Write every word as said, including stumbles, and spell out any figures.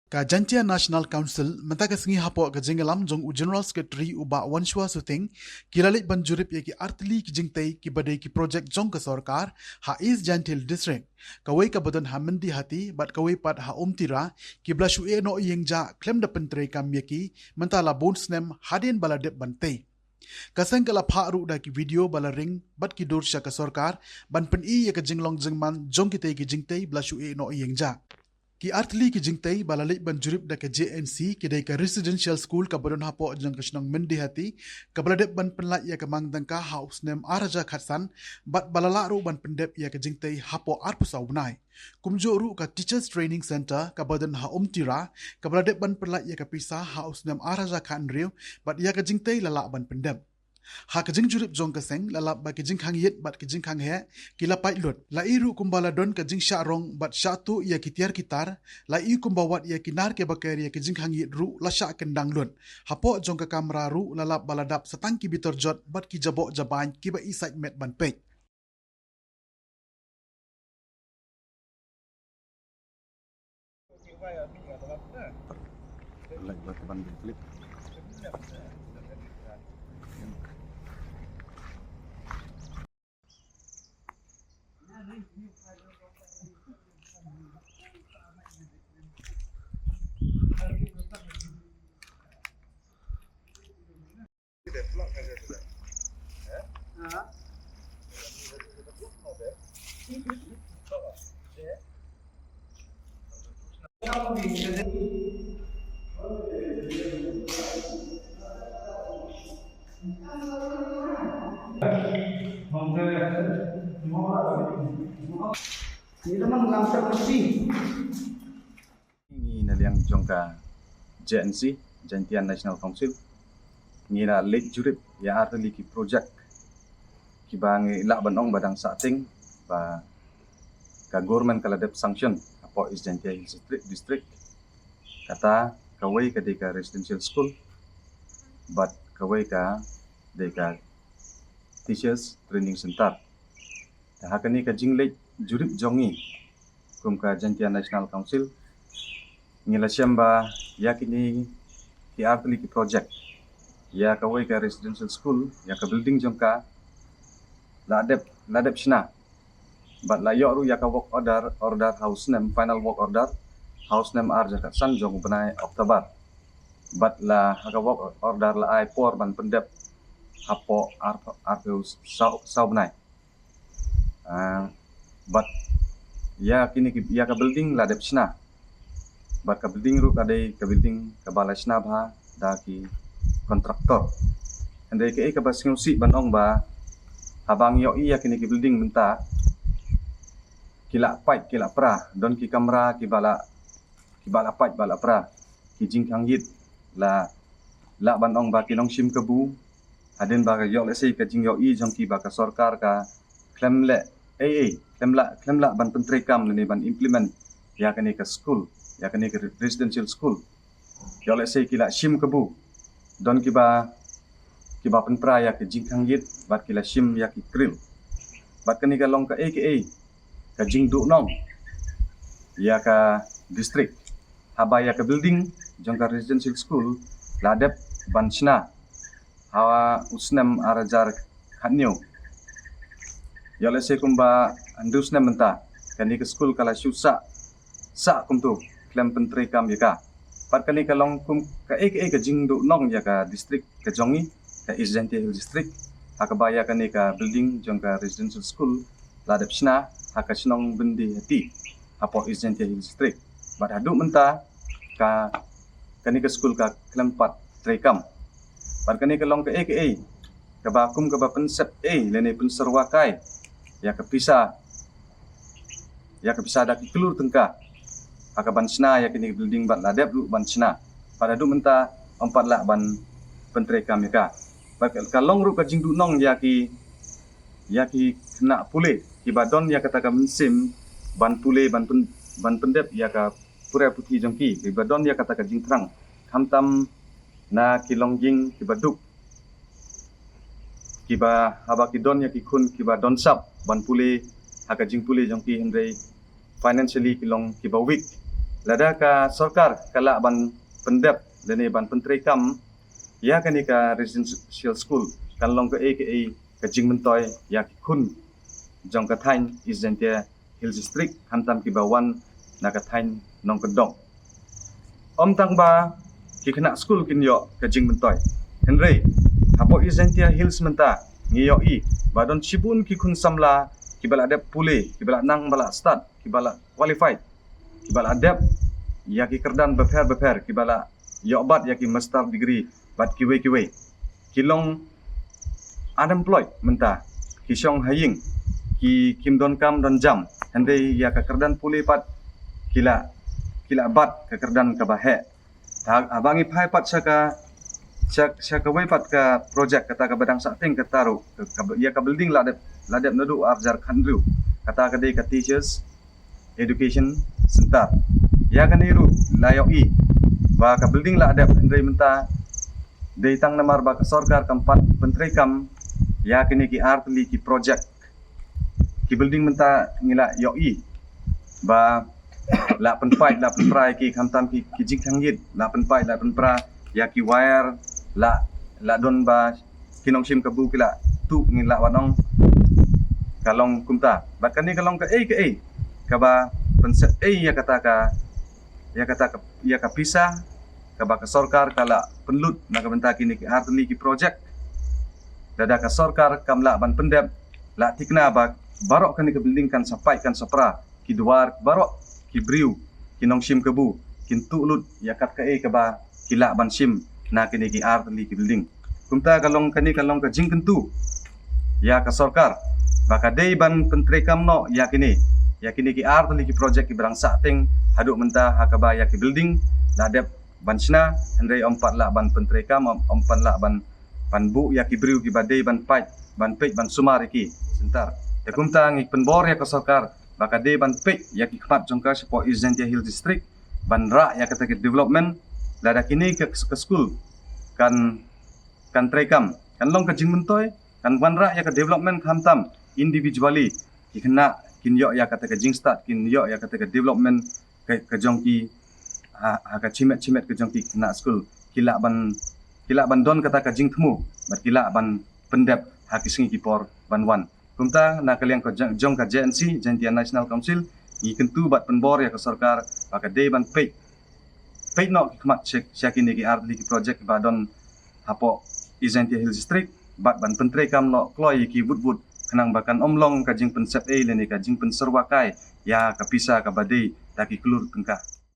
Ka Jaintia National Council mynta ka sngi hapoh ka jingïalam jong u General Secretary u Bah Wanshwa Suting, ki la leit ban jurip ïa ki artylli ki jingtei kiba dei ki projek jong ka sorkar ha East Jaintia Hills District. Kawei kaba don ha Myndihati bad kawei pat ha Umtira, kiba la shu ïeh noh ïing jah khlem da pyntreikam ïa ki mynta la bun snem hadien ba la dep ban tei. Ka seng ka la phah ruh da ki video ba la ring bad ki dur sha ka sorkar ban pyni ïa ka jinglong jingman jong kitei ki jingtei ba la shu ïeh noh ïing jah. Ki artylli ki jingtei ba la leit ban jurip da ka J N C ki dei ka residential school kaba don hapoh jong ka shnong Myndihati, kaba la dep ban pynlait ïa ka mang tyngka ha u snem ar hajar khatsan bad ba la lah ruh ban pyndep ïa ka jingtei hapoh arphew saw bnai. Kumjuh ruh ka Teachers Training Centre kaba don ha Umtira, kaba la dep ban pynlait ïa ka pisa ha u snem ar hajar khathynriew bad ïa ka jingtei la lah ban pyndep. Ha ka jingjurip jong ka seng la lap ba ki jingkhang ïit bad ki jingkhang heh ki la pait lut. La i ruh kumba la don ka jingshah rong bad shah tuh ïa ki tiar ki tar, la i kumba wat ïa ki nar kiba ker ïa ki jingkhang ïit ruh la shah kyndang lut. Hapoh jong ka kamra ruh la lap ba la dap sa tang ki bitor jot bad ki jaboh jabain kiba i sait met ban peit. Ngi na liang jong ka J N C, Jaintia National Council, ngi la leit jurip ïa artylli ki projek kiba ngi lah ban ong ba dang sah tieng ba ka government ka la dep sanction hapoh East Jaintia Hills District, District. Kata kawei ka dei ka residential school bad kawei ka dei ka Teachers Training Center. Te ha kane ka jingleit jurip jong ngi kum ka Jaintia National Council, ngi la shem ba ïa kine ki artylli ki projek, ïa kawei ka residential school, ïa ka building jong ka la dep, la dep shna. Bad la ïoh ruh ïa ka work order, order ha u snem, final work order ha u snem ar hajar khatsan jong u bnai October. Bad la ha ka work order la ai por ban pyndep hapoh ar, arphew saw, saw bnai. Ah, bad ïa kine ki, ïa ka building la dep shna. Bad ka building ruh ka dei ka building kaba la shna bha da ki kontraktor. Hynrei kaei kaba sngewsih ban ong ba haba ngi ïohi ïa kine ki building mynta ki la pait ki la pra, don ki kamra kiba la, kiba la pait ba la pra, ki jingkhang ïit la, lah ban ong ba ki long shim kabu. Hadien ba ka ïoh lehse ka jingïohi jong ki ba ka sorkar ka khlem leh ei ei, khlem lah, khlem lah ban pyntreikam lane ban implement ïa kane ka school, ïa kane ka residential school. Ïoh lehse ki la shim kabu. Don kiba, kiba pynpra ïa ka jingkhang ïit bad ki la shim ïa ki kril. Bad kane ka long kaei kaei ka jingduhnong ïa ka district. Haba ïa ka building jong ka residential school la dep ban shna ha u snem ar hajar khathynñiew. Ïoh lehse kumba hynriew snem mynta kane ka school ka la shu sah, sah kumto khlem pyntreikam ïa ka. Bad kane ka long kum kaei kaei ka jingduhnong ïa ka district ka jong ngi, ka East Jaintia Hills District, ha kaba ïa kane ka building jong ka residential school la dep shna ha ka shnong Byndihati hapoh East Jaintia Hills District. Bad haduh mynta ka, kane ka school ka khlem pat treikam. Bad kane ka long kaei kaei kaba kum kaba pynsep ei lane pynsyrwa kai ïa ka pisa, ïa ka pisa da ki klur tyngka ha ka ban shna ïa kane ka building bad la dep ruh ban shna. Bad haduh mynta ym pat lah ban pyntreikam ïa ka. Bad ka long ruh ka jingduhnong ïa ki, ïa ki khynnah pule kiba don ïa kata ka mynsiem ban pule, ban pyn, ban pyndep ïa ka pule puthi jong ki, kiba don ïa kata ka jingthrang khamtam na ki longïing kiba duk. kiba haba ki don ïa ki khun kiba don sap ban pule ha ka jingpule jong ki, hynrei financially ki long kiba weak. Lada ka sorkar ka lah ban pyndep lane ban pyntreikam ïa kane ka residential school, kan long kaei kaei ka jingmyntoi ïa ki khun jong ka thaiñ East Jaintia Hills District, khamtam kiba wan na ka thaiñ Nongkyndong. Ym tang ba ki khynnah skul kin ïoh ka jingmyntoi, hynrei hapoh East Jaintia Hills mynta ngi ïohi ba don shibun ki khun samla kiba la dep pule, kiba la nang ba la stad, kiba la qualified, kiba la dep ïa ki kyrdan bapher bapher, kiba la ïoh bat ïa ki master degree bad kiwei kiwei, ki long unemployed mynta, ki shong ha ïing, ki kim don kam don jam, hynrei ïa ka kyrdan pule pat ki la, ki la bat ka kyrdan kaba heh. Haba ngi phai pat sha ka, sha, sha kawei pat ka project kata kaba dang sah tieng kata ruh, ka, ka, ïa ka building la dep, la dep naduh ar hajar khathynriew, kata ka dei ka Teachers Education Center. Ïa kane ruh la ïohi ba ka building la dep, hynrei mynta dei tang namar ba ka sorkar kam pat pyntreikam ïa kine ki artylli ki project. Ki building mynta ngi la ïohi ba la pynpait, la pynpra ïa ki, khamtam ki, ki jingkhang ïit, la pynpait, la pynpra ïa ki wire, la, la don ba ki nongshim kabu ki la tuh, ngi la wan ong ka long kumta. Bad kane ka long kaei kaei kaba pynsep ei ïa kata ka, ïa kata ka, ïa ka pisa kaba ka sorkar ka la pynlut na ka bynta kine ki artylli ki project. Lada ka sorkar kam lah ban pyndep, la thikna ba baroh kane ka building kan sa pait, kan sa pra, ki duwar baroh, ki briew, ki nongshim kabu kin tuh lut ïa kat kaei kaba ki lah ban shim na kine ki artylli ki building. Kumta ka long, kane ka long ka jingkyntu ïa ka sorkar ba ka dei ban pyntreikam noh ïa kine, ïa kine ki artylli ki project kiba dang sah tieng haduh mynta, ha kaba ïa ki building la dep ban shna, hynrei ym pat lah ban pyntreikam, ym, ym pat lah ban, ban buh ïa ki briew kiba dei ban pait, ban peit, ban sumar ïa ki center. Te kumta ngi pynbor ïa ka sorkar ba ka dei ban peit ïa ki khmat jong ka shapoh East Jaintia Hills District, ban rah ïa kata ka development. Lada kine ka, ka skul kan, kan treikam, kan long ka jingmyntoi, kan wanrah ïa ka development, khamtam individually ki khynnah kin ïoh ïa kata ka jingstad, kin ïoh ïa kata ka development ka, ka jong ki, ha, ha ka shimet shimet ka jong ki khynnah skul, ki lah ban, ki lah ban don kata ka jingthmu bad ki lah ban pyndep ha ki sngi ki por ban wan. Kumta na ka liang ka jong, jong ka J N C, Jaintia National Council, ngi kyntu bad pynbor ïa ka sorkar ba ka dei ban peit, peit noh ki khmat sha, sha kine ki artylli ki project ba don hapoh East Jaintia Hills District, bad ban pyntreikam noh kloi ïa ki wut wut, khnang ba kan ym long ka jingpynsep ei lane ka jingpynsyrwa kai ïa ka pisa kaba dei da ki klur tyngka.